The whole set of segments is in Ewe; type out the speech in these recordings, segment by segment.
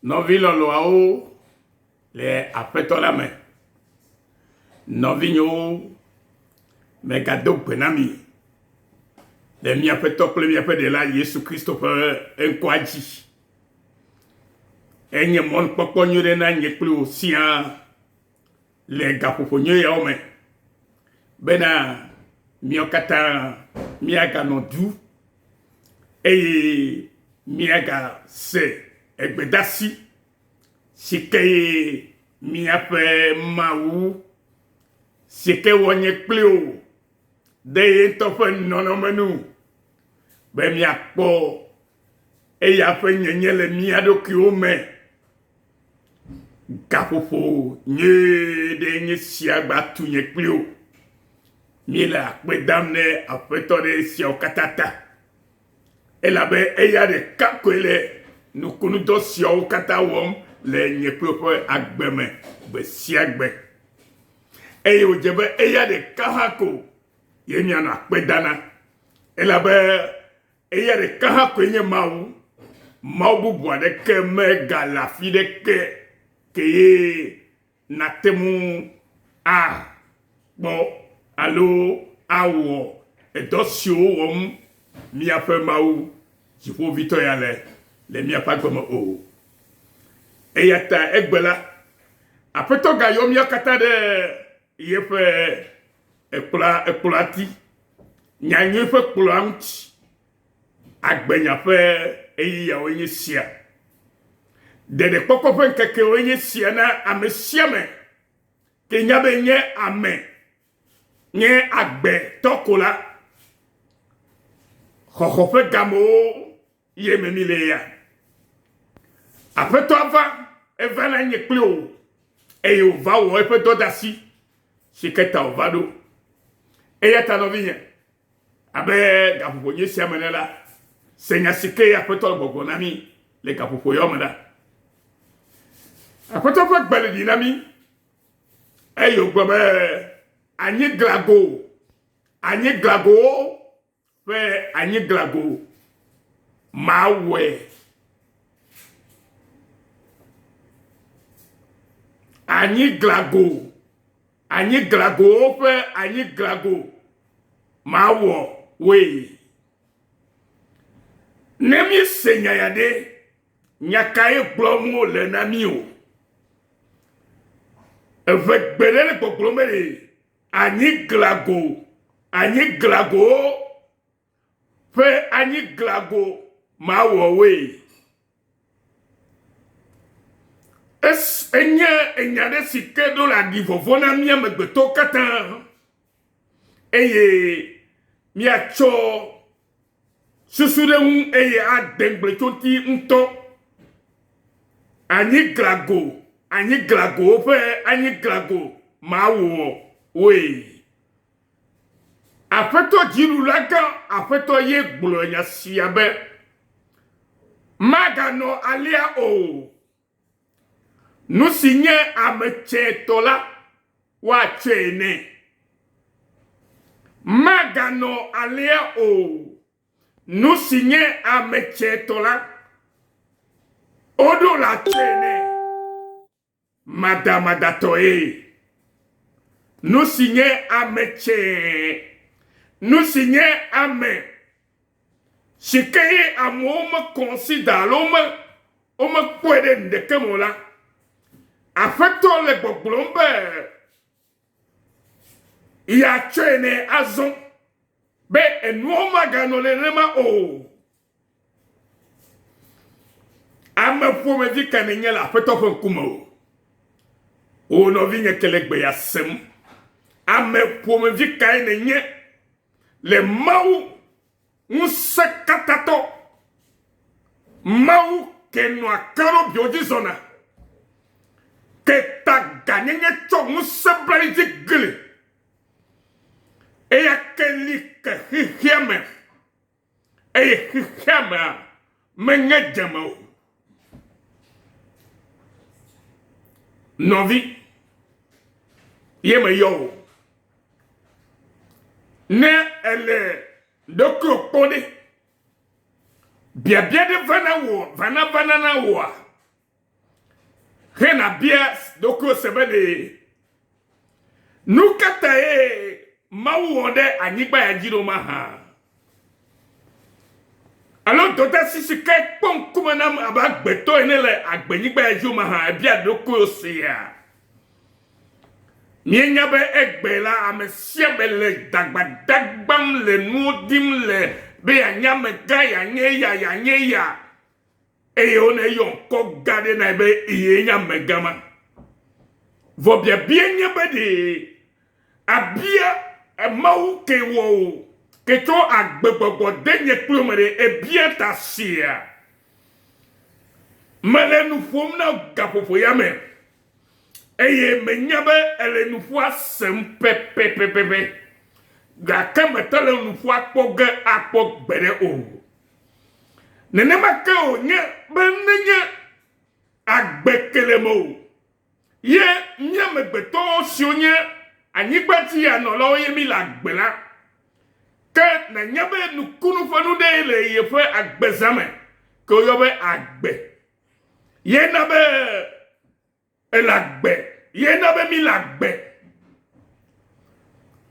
Nɔvi lɔlɔ̃awo le Aƒetɔ la me, nɔvinyewo, megado gbe na mi le mía Aƒetɔ kple míaƒe Ɖela Yesu Kristo ƒe ŋkɔa dzi. Enye mɔnukpɔkpɔ nyui ɖe na nye kple wò siaa le gaƒoƒo nyui yawo me bena míawo katã míaganɔ du eye míagase egbedasi si ke ye míaƒe Mawu si ke wɔ nye kpli wò ɖe ye ŋutɔ ƒe nɔnɔme nu be míakpɔ eya ƒe nyenye le mía ɖokuiwo me. Gaƒoƒo nyuie ɖe nye sia gba tu nye kpli wò. Míele akpe dam ne Aƒetɔ ɖe esiawo katã ta. Elabe eya ɖeka koe le nukunudɔ siawo katã wɔm le nye kple ƒe agbe me gbe sia gbe. Eye wòdze be eya ɖeka hã ko ye míanɔ akpe dana. Elabe Eya ɖeka hã koe nye Mawu. Mawu bubu aɖeke megale afi ɖeke ke ye nàte ŋu akpɔ alo awɔ edɔ siwo wɔm míaƒe Mawu Dziƒoʋĩtɔ ya le le míaƒe agbe me o. Eya ta egbe la, Aƒetɔ gayɔ míawo katã ɖe yeƒe ekplɔa ekplɔa ti. Nyanyui ƒe kplɔa ŋuti agbenya ƒe ɣeyiɣiawoe nye sia. Ɖeɖekpɔkpɔ ƒe ŋkekewoe nye sia na ame sia ame ke nya be nye ame nye agbetɔ ko la. Xɔxɔ ƒe gamewo ye me mi le ya. Aƒetɔa va, eva na nye kple wò eye wòva wɔ eƒe dɔdasi si ke ta wòva ɖo. Eya ta nɔvinye, abe gaƒoƒo nyui sia me ene la, se nya si ke Aƒetɔ le gbɔgblɔ na mí le gaƒoƒo yawo me ɖa. Aƒetɔ ƒe gbe le ɖi na mí eye wògblɔ be anyiglago, anyiglagowo ƒe anyiglago mawɔe. Anyiglago, anyiglagowo ƒe anyiglago mawɔ woe. Ne míese nya ya ɖe, nya kae gblɔm wole na mí o? Eʋegbe ɖe le gbɔgblɔm be ɖe Anyiglago, anyiglagowo ƒe anyiglago mawɔwoe. Es, enye enya ɖe si ke ɖo la ɖi vɔvɔ̃ na mía amegbetɔwo katã eye míatsɔ susu ɖe ŋu eye ade ŋugble tso ŋuti ŋutɔ. Anyiglago, anyiglagowo ƒe anyiglago mawɔ woe. Aƒetɔ Dziɖulagã Aƒetɔ ye gblɔ nya sia be, Maganɔ alea o. Nu si nye ame tsɛtɔ la, woatsɔe nɛ. Maganɔ alea o. Nu si nye ame tsɛtɔ la, woɖo la tsɔe nɛ madamadatɔe. Nu si nye ame tsɛ, nu si nye ame si ke ye amewo mekɔnsida alo wome womekpɔe ɖe nu ɖeke me o la, Aƒetɔ le gbɔgblɔm be yeatsɔe nɛ azɔ be enuawo maganɔ nenema o. Ame ƒomevi ka nènye le Aƒetɔ ƒe ŋkume o? Wò nɔvinye ke le gbe ya sem. Ame ƒomevi kae nènye le Mawu ŋusẽkatãtɔ, Mawu ke nɔa kerubiwo dzi zɔna, ke ta gãnyenye tsɔ ŋusẽ bla ɖe dzi gli, eya ke li ke xexea me, eye xexea mea menye dzeme o. Nɔvi, ye meyɔ wò. Ne èle ɖokuiwò kpɔm ɖe, biabia ɖe vana wò, vana vana na wòa? He nàbia ɖokuiwò se be ɖe nu ka tae Mawu wɔ ɖe anyigba ya dzi ɖo mahã? Alo dɔdeasi si ke kpɔ ŋkume nam abe agbetɔ ene le agbenyigba ya dzi o mahã? Èbia ɖokuiwò sea? Míenya be egbe la, ame sia ame le dagbadagbam le nuwo dim le be yeanye amegã, yeanye eya, yeanye eya. Eye wone yɔ ŋkɔ gã ɖe nae be yee nye amegã ma. Vɔ biabia nye be ɖe abia Mawu ke wɔ o, ke tsɔ agbegbɔgbɔ de nye kple me ɖe ebia ta sia. Mele nu ƒom na gaƒoƒo ya me. Eye menya be ele nuƒoa sem pɛpɛpɛpɛ. Gake mete le nuƒoa kpɔ ge akpɔ gbeɖe o. Nenema ke wònye be nenye agbe ke le mewò ye mí amegbetɔwo siwo nye anyigba dzi anɔlawo ye míle agbe la, ke nànya be nukunu ƒe nu ɖee le yeƒe agbezã me ke woyɔ be agbe. Ye na be Ele agbe. Ye na be míle agbe.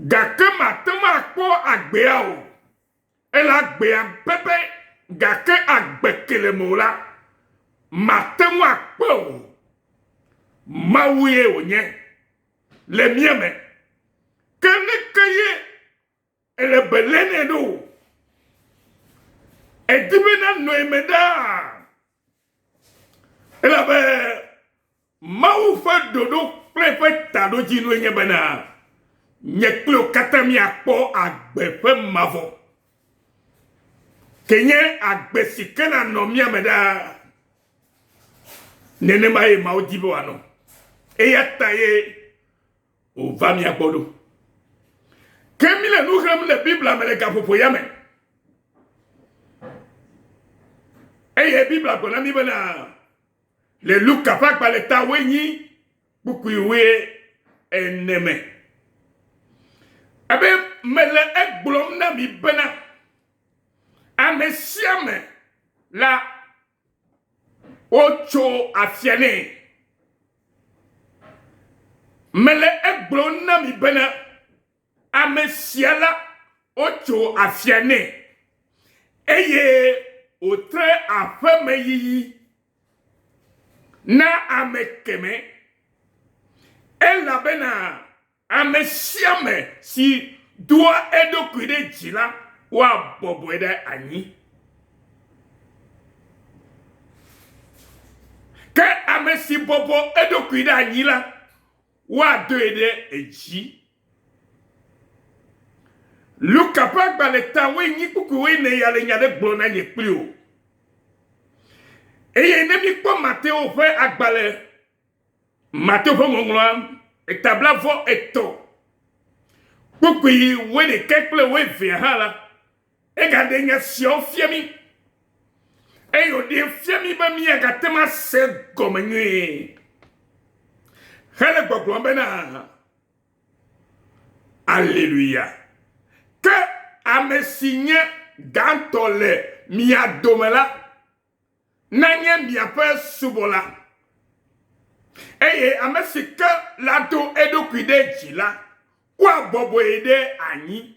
Gake mate ŋu akpɔ agbea o. Ele agbea pɛpɛ gake agbe ke le mewò la, mate ŋu akpɔe o. Mawu ye wònye le mía me. Ke leke ye ele be lé nɛ ɖo? Edi be nanɔ eme ɖaa. Elabe Mawu ƒe ɖoɖo kple eƒe taɖodzinue nye bena nye kple wò katã míakpɔ agbe ƒe mavɔ, ke nye agbe si ke nanɔ mía me ɖaa. Nenema ye Mawu di be wòanɔ. Eya ta ye wòva mía gbɔ ɖo. Ke míle nu xlẽm le Biblia me le gaƒoƒo ya me. Eye Biblia gblɔ na mí bena le Luka ƒe agbalẽ ta wuienyi kpukpui wuiene me ebe mele egblɔm na mi bena ame sia ame la wotso afia nɛ. Mele egblɔm na mi bena ame sia la wotso afia nɛ eye wòtre aƒemeyiyi na ame kemɛ elabena Ame sia ame si doa eɖokui ɖe dzi la, woabɔbɔe ɖe anyi. Ke ame si bɔbɔ eɖokui ɖe anyi la, woadoe ɖe edzi. Luka ƒe agbalẽ ta wuienyi kpukpui wuiene ya le nya ɖe gblɔm na nye kpli wò. Eye ne míkpɔ Mateo ƒe agbalẽ Mateo ƒe ŋɔŋlɔa eta blaeve-vɔ-etɔ̃, kpukpui wuiɖekɛ kple wuievea hã la, egaɖe nya siawo fia mí. Eye wòɖee fia mí be míagate ŋu ase egɔme nyuie. Hele gbɔgblɔm bena, Aleluya! Ke ame si nye gãtɔ le mia dome la, nanye miaƒe subɔla. Eye ame si ke lado eɖokui ɖe dzi la, woabɔbɔe ɖe anyi.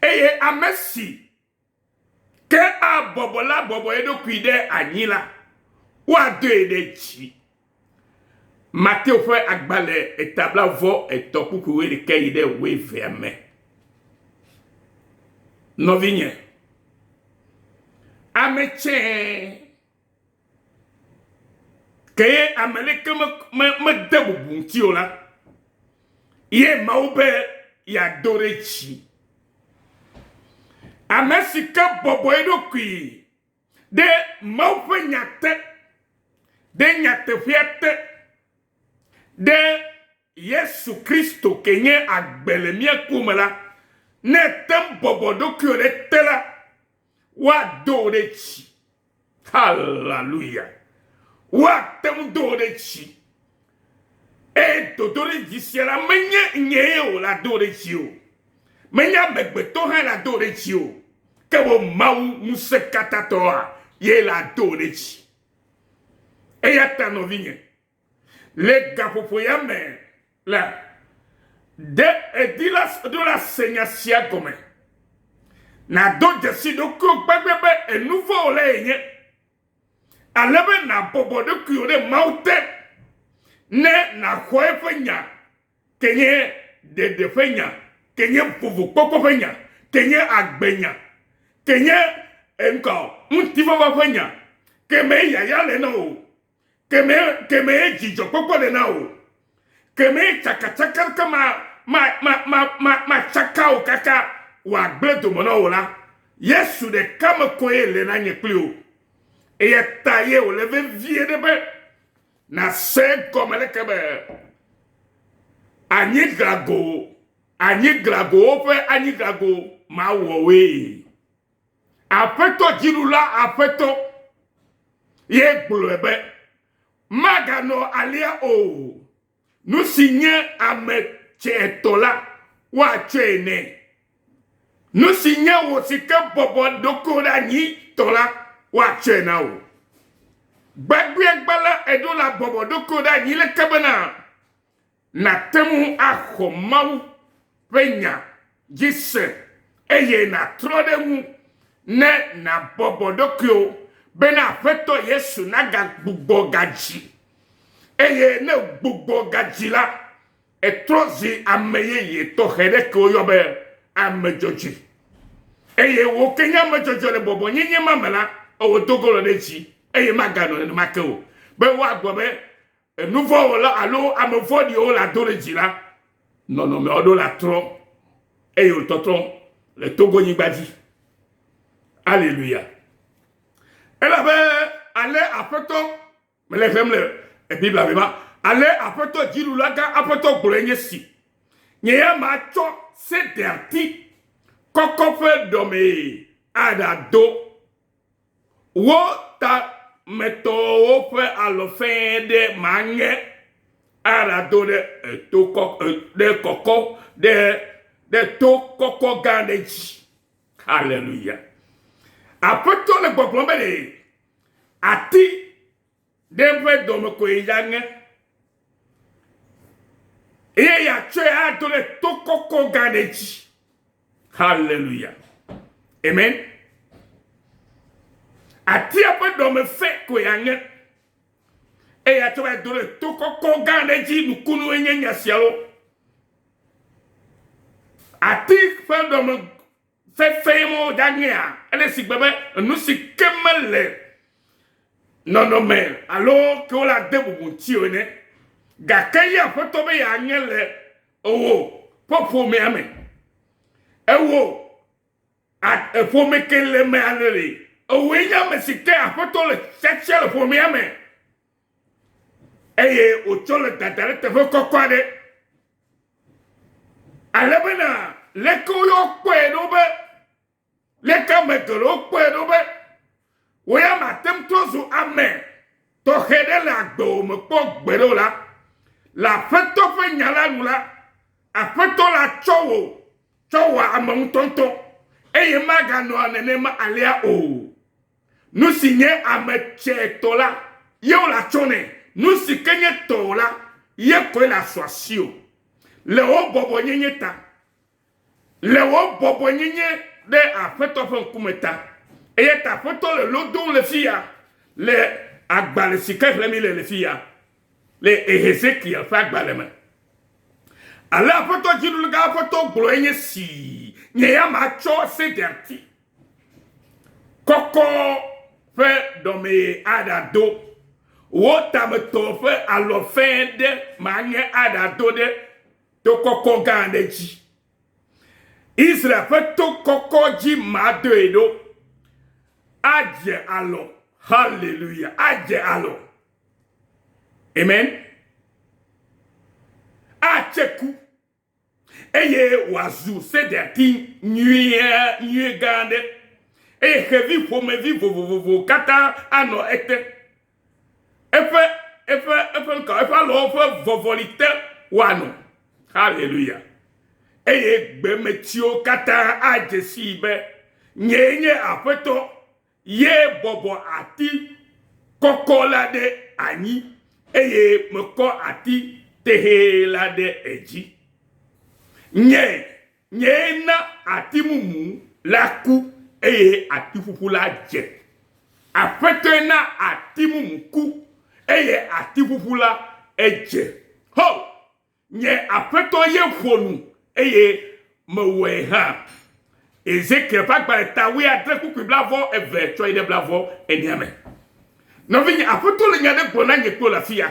Eye ame si ke abɔbɔ la bɔbɔ eɖokui ɖe anyi la, woadoe ɖe dzi. Mateo ƒe agbalẽ eta blaeve-vɔ-etɔ̃ kpukpui wuiɖekɛ yi ɖe wuievea me. Nɔvinye, ame tsɛ ke ye ame ɖeke mede bubu ŋuti o la, ye Mawu be yeado ɖe dzi. Ame si ke bɔbɔ eɖokui ɖe Mawu ƒe nya te, ɖe nyateƒea te, ɖe Yesu Kristo ke nye agbe le mía ku me la, ne ète ŋu bɔbɔ ɖokuiwò ɖe te la, woado wò ɖe dzi. Haleluya! Woate ŋu do wò ɖe dzi. Eye dodo ɖe dzi sia la, menye nyee o la do ɖe dzi o. Menye amegbetɔ hã la do ɖe dzi o. Ke bo Mawu ŋusẽkatãtɔa ye la do ɖe dzi. Eya ta nɔvinye, le gaƒoƒo ya me la, ɖe èdi la ɖo la se nya sia gɔme. Nàdo dzesi ɖokuiwò gbegbe be enu vɔ̃ wòle yenye, ale be nàbɔbɔ ɖokuiwò ɖe Mawu te ne nàxɔ eƒe nya ke nye ɖeɖe ƒe nya, ke nye vovokpɔkpɔ ƒe nya, ke nye agbenya, ke nye ŋkɔ ŋutifafa ƒe nya, ke me yayra le na wò, ke me ke me dzidzɔkpɔkpɔ le na wò, ke me tsakatsaka ke ma ma ma ma ma ma tsaka wò kaka wòagblẽ dome na wò la, Yesu ɖeka me koe le na nye kpli wò. Eya ta ye wòle vevie ɖe be Nàse egɔme leke be anyiglago, anyiglagowo ƒe anyiglago mawɔ woe. Aƒetɔ dziɖula Aƒetɔ ye gblɔe be, Maganɔ alea o. Nu si nye ame tsɛtɔ la, woatsɔe nɛ. Nu si nye wò si ke bɔbɔ ɖokuiwò ɖe anyi tɔ la, woatsɔe na wò. Gbegbeagbe la, èɖo la bɔbɔ ɖokuiwò ɖe anyi leke bena nàte ŋu axɔ Mawu ƒe nya dzi se eye nàtrɔ ɖe eŋu ne nàbɔbɔ ɖokuiwò bena Aƒetɔ Yesu nagagbugbɔ gadzi. Eye ne gbugbɔ gadzi la, etrɔ zi ame yeye tɔxɛ ɖe ke woyɔ be ame dzɔdzɔe. Eye wò ke nye ame dzɔdzɔe le bɔbɔnyenye ma me la, ewò do go le ɖe dzi eye maganɔ nenema ke o. Be woagblɔ be Enuvɔ̃wɔla alo ame vɔ̃ɖiwo le ado ɖe dzi la, nɔnɔmeawo ɖo la trɔ eye wòtɔtrɔ le Togo-nyigba dzi. Aleluya. Elabe ale Aƒetɔ, mele xlẽm le Biblia me ma, ale Aƒetɔ dziɖulagã Aƒetɔ gblɔe nye si, nye ya matsɔ sederti kɔkɔ ƒe ɖɔmee aɖado Wo tametɔwo ƒe alɔ fɛ̃ ɖe maŋe aɖado ɖe eto kɔ ɖe kɔkɔ ɖe ɖe to kɔkɔ gã ɖe dzi. Haleluya. Aƒetɔ le gbɔgblɔm be ɖe ati ɖe eƒe dɔme koe ya ŋe eye yeatsɔe ado ɖe to kɔkɔ gã ɖe dzi. Haleluya. Amen. Atia ƒe dɔme fɛ koe aŋe eye atsɔe ado ɖe to kɔkɔ gã ɖe dzi. Nukunue nye nya siawo. Ati ƒe dɔme fefee mo dzaŋea ele si gbe be enu si ke mele nɔnɔme alo ke wole ade bubu ŋuti o ene. Gake ye Aƒetɔ be yeaŋe le ewò ƒe ƒomea me. Ewò ƒome ke le eme ale le. Ewòe nye ame si ke Aƒetɔ le tiatia le ƒomea me. Eye wòtsɔ le dada ɖe teƒe kɔkɔ aɖe. Ale bena leke woyɔ kpɔe ɖo be leke ame geɖewo kpɔe ɖo be wò ya mate ŋu trɔ zu ame tɔxɛ ɖe le agbewò me kpɔ gbeɖe o la, le Aƒetɔ ƒe nya la nu la, Aƒetɔ la tsɔ wò tsɔ wɔ ame ŋutɔŋutɔ eye maganɔ nenema alea o. Nu si nye ame tsɛtɔ la, ye wole atsɔ nɛ. Nu si ke nye tɔwò la, ye koe le asu asiwò. Le wò bɔbɔnyenye ta, le wò bɔbɔnyenye ɖe Aƒetɔ ƒe ŋkume ta. Eya ta Aƒetɔ le lo dom le fi ya, le agbalẽ si ke xlẽm míele le fi ya, le Ezekiel ƒe agbalẽ me. Ale Aƒetɔ Dziɖulagã Aƒetɔ gblɔe nye si, Nye ya matsɔ sederti kɔkɔ ƒe dɔmee aɖado, wò tametɔ ƒe alɔ fẽ ɖe maŋe aɖado ɖe to kɔkɔ gã aɖe dzi. Israel ƒe to kɔkɔ dzi madoe ɖo. Adze alɔ. Haleluya. Adze alɔ. Amen. Atse ku. eye wòazu sederti nyuie nyuie gã aɖe, eye xevi ƒomevi vovovowo katã anɔ ete. Eƒe eƒe eƒe ŋkɔ eƒe alɔwo ƒe vɔvɔli te woanɔ. Haleluya! Eye gbemetsiwo katã adze sii be nyee nye Aƒetɔ ye bɔbɔ ati kɔkɔ la ɖe anyi eye mekɔ ati tehee la ɖe edzi. Nye, nyee na ati mumu la ku eye ati ƒuƒu la dze. Aƒetɔe na ati mumu ku eye ati ƒuƒu la edze. Ho! Nye Aƒetɔ ye ƒo nu, eye mewɔe hã. Ezekiel ƒe agbalẽ ta wuiadre kpukpui blavɔ eve tsɔ yi ɖe blavɔ enea me. Nɔvinye, Aƒetɔ le nya ɖe gblɔ na nye kple le afi ya.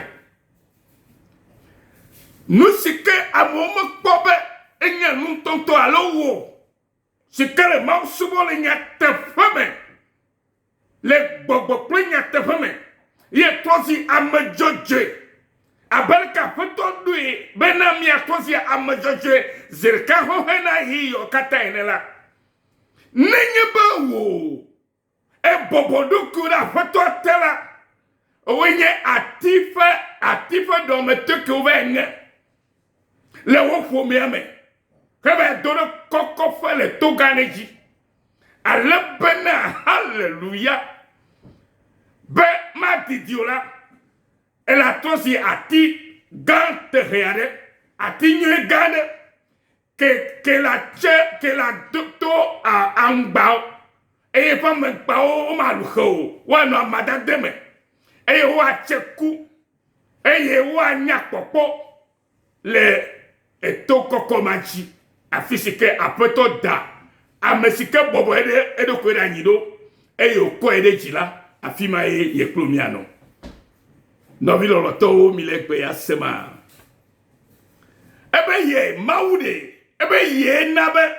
Nu si ke amewo mekpɔ be enye nu ŋutɔŋutɔ alo wɔ si ke le Mawu subɔ le nyateƒe me le gbɔgbɔ kple nyateƒe me ye trɔ zi ame dzɔdzɔe abe leke Aƒetɔ ɖoe bena miatrɔ zi ame dzɔdzɔe zi ɖeka hɔhɔe na ɣeyiɣiawo katã ene la, nenye be wò ebɔbɔ ɖokuiwò ɖe Aƒetɔa te la, woe nye ati ƒe ati ƒe ɖɔmetokewo va ŋe le wò ƒomea me heva do ɖe kɔkɔƒe le toga aɖe dzi. Ale bena, haleluya, be madidi o la, ele atrɔ zi ati gã tehe aɖe, ati nyui gã aɖe, ke ke la tse ke la do to aŋgbawo eye eƒe ameŋgbawo womalu xe o, woanɔ amadede me eye woatse ku eye woanya kpɔkpɔ le eto kɔkɔ ma dzi, afi si ke Aƒetɔ da ame si ke bɔbɔ eɖe eɖokui ɖe anyi ɖo eye wòkɔe ɖe dzi la, afi ma ye ye kple mianɔ. Nɔvi lɔlɔtɔwo, mi le gbe ya sema? Ebe ye Mawu ɖe, ebe ye na be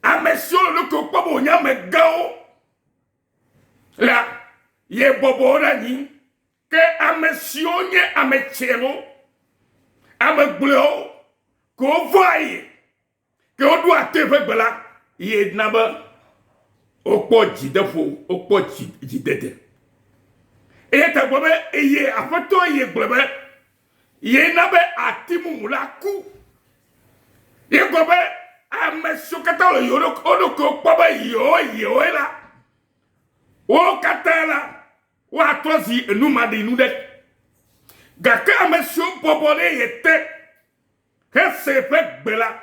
ame siwo le ɖokuiwo kpɔ be wonye amegãwo la, ye bɔbɔ wo ɖe anyi. Ke ame siwo nye ame tsɛwo, ame gblɔewo, ke wovɔa ye, ke woɖoa to eƒe gbe la, ye na be wokpɔ dzideƒo, wokpɔ dzidede. Eya ta gblɔ be eye Aƒetɔ ye gblɔ be ye na be ati mumu la ku. Ye gblɔ be ame siwo katã le yewo ɖokuiwo kpɔ be yewo yewoe la, wo katã la, woatrɔ zi enumaɖinu ɖe. Gake ame siwo bɔbɔ ɖe ye te hese eƒe gbe la,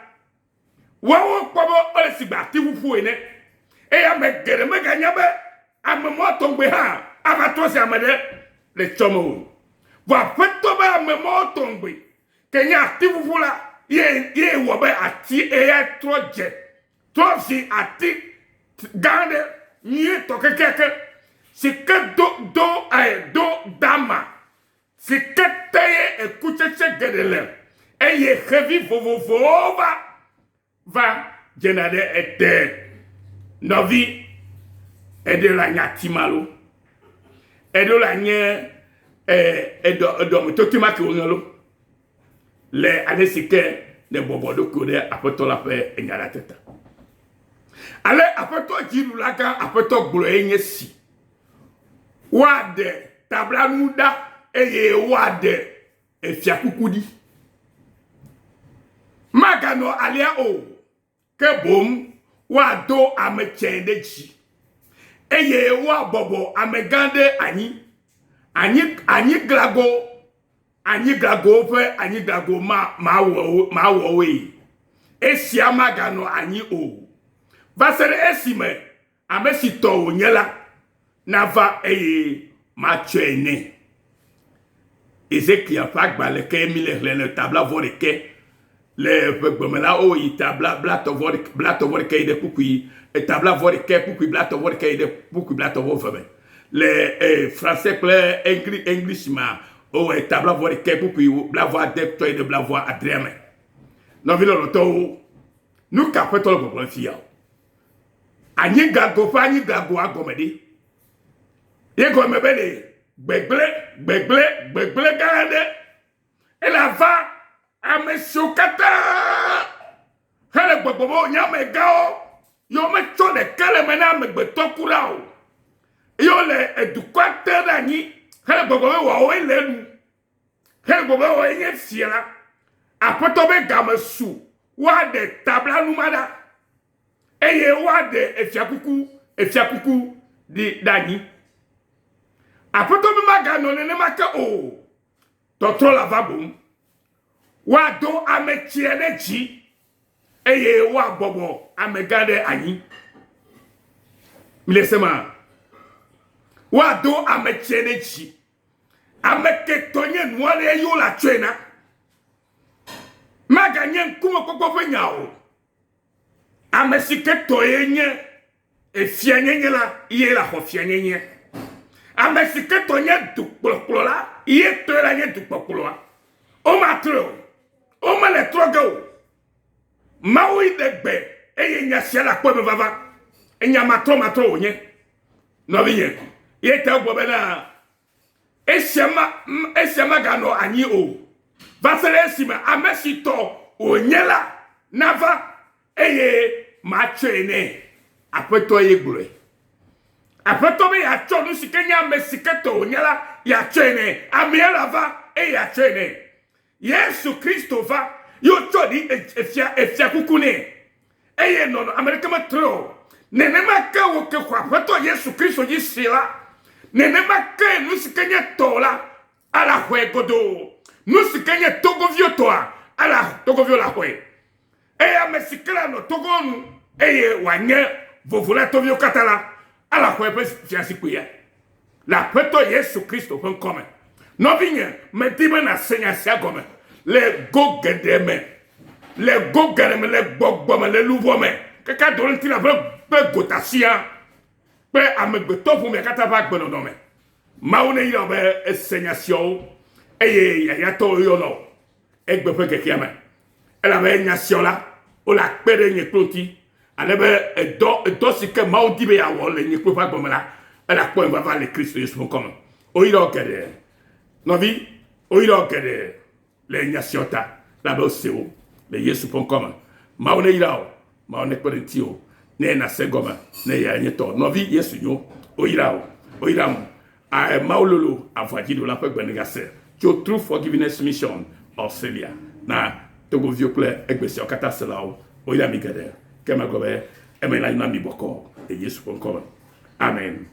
woawo kpɔ be wole sigbe ati ƒuƒu ene. Eye ame geɖe meganya be ame mawo tɔgbe hã ava trɔ zi ame ɖe le tsɔme o. Vɔ Aƒetɔ be ame mawo tɔgbe ke nye ati ƒuƒu la, ye ye wɔ be ati eya trɔ dze trɔ zi ati gã aɖe nyuietɔ kekeake si ke do do e do dama si ke te ye ekutsetse geɖe le eye xevi vovovowo va va dzena ɖe ete. Nɔvi, eɖe le anye ati ma lo, eɖewo le anye e eɖɔ eɖɔmetotoe ma ke woŋe lo. le ale si ke nèbɔbɔ ɖokuiwò ɖe Aƒetɔ la ƒe nya la te ta. Ale Aƒetɔ Dziɖulagã Aƒetɔ gblɔe nye si, Woaɖe tablanu ɖa eye woaɖe efiakuku ɖi. Maganɔ alea o. Ke boŋ woado ame tsɛ ɖe dzi, eye woabɔbɔ amegã ɖe anyi. Anyi, anyiglago, anyiglagowo ƒe anyiglago ma, mawɔ wo, mawɔ woe. Esia maganɔ anyi o, va se ɖe esime Ame si tɔ wònye la nava eye matsɔe nɛ. Ezekiel ƒe agbalẽ ke mi le xlẽ le ta blavɔ ɖekɛ le ƒe gbeme la woyi ta bla blatɔ vɔ ɖekɛ blatɔ vɔ ɖekɛ yi ɖe kpukpui eta blavɔ ɖekɛ kpukpui blatɔ vɔ ɖekɛ yi ɖe kpukpui blatɔ vɔ ve me le e, français kple Engli, English ma wowɔ eta blavɔ ɖekɛ kpukpui blavɔ ade tsɔ yi ɖe blavɔ adrea me. Nɔvi lɔlɔtɔwo, nu ka ƒetɔ le gbɔgblɔm fia o? Anyigago ƒe anyigagoa gɔme ɖe? Ye gɔme be ɖe gbegblẽ, gbegblẽ, gbegblẽ gã aɖe ele ava ame siwo katã hele gbɔgbɔ be wonye amegãwo ye wometsɔ ɖeke le eme na amegbetɔ kura o. Ye wole edukɔa te ɖe anyi hele gbɔgbɔ be woawoe le enu. Hele gbɔgbɔ be woawoe nye fia la. Aƒetɔ be game su woaɖe tablanu ma ɖa. eye woaɖe efiakuku efiakuku ɖi ɖe anyi. Aƒetɔ be maganɔ nenema ke o. Tɔtrɔ lava boŋ. Woado ame tsia ɖe dzi eye woabɔbɔ amegã ɖe anyi. Mile se ma? Woado ame tsia ɖe dzi. Ame ke tɔ nye nua ɖe ye wola tsɔe na. Maganye ŋkumekpɔkpɔ ƒe nya o. Ame si ke tɔe nye efianyenye la, ye la xɔ fianyenye. Ame si ke tɔ nye dukplɔkplɔ la, ye tɔe la nye dukplɔkplɔa. Womatrɔe o. Womele trɔ ge o. Mawu yi ɖe gbe eye nya sia le akpɔ eme vava. Enya matrɔmatrɔ wònye. Nɔvinye, ye ta wogblɔ bena esia ma esia maganɔ anyi o va se ɖe esime ame si tɔ wònye la nava eye matsɔe nɛ. Aƒetɔ ye gblɔe. Aƒetɔ be yeatsɔ nu si ke nye ame si ke tɔ wònye la, yeatsɔe nɛ. Amea lava eye yeatsɔe nɛ. Yesu Kristo va ye wotsɔ ɖi efia efia kuku nɛ eye nɔnɔ ame ɖeke metrɔe o. Nenema ke wò ke xɔ Aƒetɔ Yesu Kristo dzi se la, nenema ke nu si ke nye tɔ la ala xɔe godoo. Nu si ke nye togoviwo tɔa ala togoviwo la xɔe. Eye ame si ke la nɔ togowo nu eye wòanye vovo na toviwo katã la, ala xɔ eƒe fiazikpuia le Aƒetɔ Yesu Kristo ƒe ŋkɔ me. Nɔvinye, medi be nàse nya sia gɔme le go geɖe me, le go geɖe me, le gbɔgbɔ me, le luʋɔ me, kaka do ɖe ŋutilã ƒe kple gota siaa, kple amegbetɔ ƒomea katã ƒe agbenɔnɔ me. Mawu neyra wò be èse nya siawo eye yayratɔwo yɔna wò egbe ƒe ŋkekea me. Elabe nya siawo la, wole akpe ɖe nye kple ŋuti ale be edɔ edɔ si ke Mawu di be yeawɔ le nye kple ƒe agbe me la, ele akpɔ vava le Kristo Yesu ƒe ŋkɔ me. Woyra wò geɖe. Nɔvi, woyra wò geɖe le nya siawo ta, elabe wose wo le Yesu ƒe ŋkɔ me. Mawu neyra wò, Mawu nekpe ɖe ŋutiwò ne nàse egɔme ne eyae nye tɔ. Nɔvi, Yesu nyo. Woyra wò. Woyram. Ae, Mawu lolo avɔa dzi ɖola ƒe gbe nègase tso True Forgiveness Mission, Australia, na Togoviwo kple egbe siawo katã selawo. Woyra mi geɖe. Ke megblɔ be eme nanyo na mi bɔkɔɔ le Yesu ƒe ŋkɔ me. Amen.